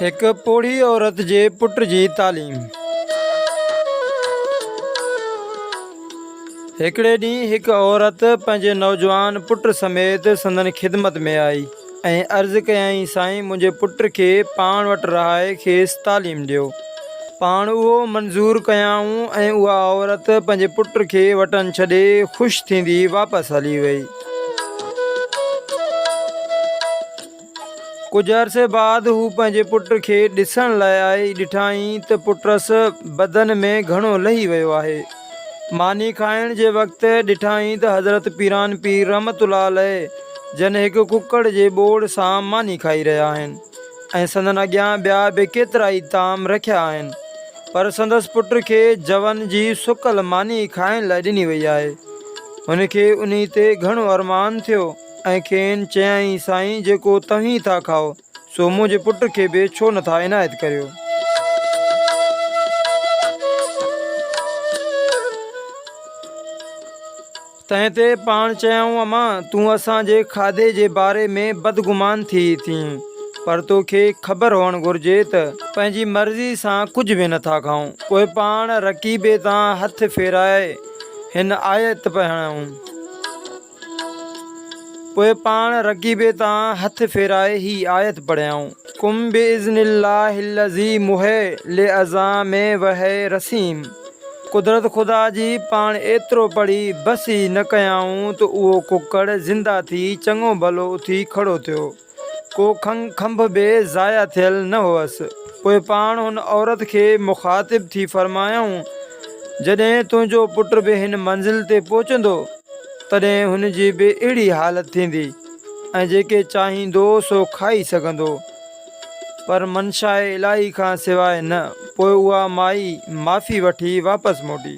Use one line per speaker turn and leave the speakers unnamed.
هڪ پوڙهي عورت جي پٽ جي تعليم. هڪڙي ڏينهن هڪ عورت پنهنجي نوجوان پٽ سميت سندن خدمت ۾ آئي ۽ عرض ڪيائين سائين منهنجي پٽ کي پاڻ وٽ رهائي کيس تعليم ڏيو. پاڻ اهو منظور ڪيائون ۽ اها عورت پنهنجي پٽ کي وٽن ڇڏي خوش ٿيندي واپس هلي وئي. ڪجهه عرصي بعد هو پنهنجي پٽ کي ڏسڻ لاء آئي، ڏٺائين ته پٽس بدن ۾ گهڻو لهي ويو آهي. ماني کائڻ جي وقت ڏٺائين ته حضرت پيران پير رحمة الله عليه جن هڪ ڪڪڙ جي ٻوڙ سان ماني کائي رهيا آهن ۽ سندن اڳيان ٻيا به ڪيترائي طعام رکيا آهن، پر سندس پٽ کي جون جي سڪل ماني کائڻ لاء ڏني وئي آهي. هن کي انهي تي گهڻو ارمان ٿيو. ۽ کين چيائين، سائين، جيڪو توهين ٿا کائو، سو منهنجي پٽ کي به ڇو نه ٿا عنايت ڪريو؟ تنهن تي پاڻ چيائون، امان، تون اسان جي کاڌي جي باري ۾ بدگمان ٿي ٿئين، پر توکي خبر هئڻ گهرجي ته پنهنجي مرضي سان ڪجهه به نه ٿا کائون. پوء پاڻ رڪيبي تان هٿ ڦيرائي هن آيت پڙهيائون. پوء پاڻ رقيبي تان هٿ ڦيرائي هي آيت پڙهيائون. قم باذن الله الذي محي لعظام وحي رسيم قدرت خدا جي پاڻ ايترو پڙهي بس ئي نه ڪيائون ته اهو ڪڪڙ زنده ٿي چڱو ڀلو اٿي کڙو ٿيو. ڪو کنڀ به ضايع ٿيل نه هئس. پوء پاڻ هن عورت کي مخاطب ٿي فرمايائون، جڏهن تنهنجو پٽ به هن منزل تي پهچندو، تڏهن هن جي به اهڙي حالت ٿيندي ۽ جيڪي چاهيندو سو کائي سگهندو، پر منشاء الاهي کان سواء نه. پوء اها مائي معافي وٺي واپس موٽي.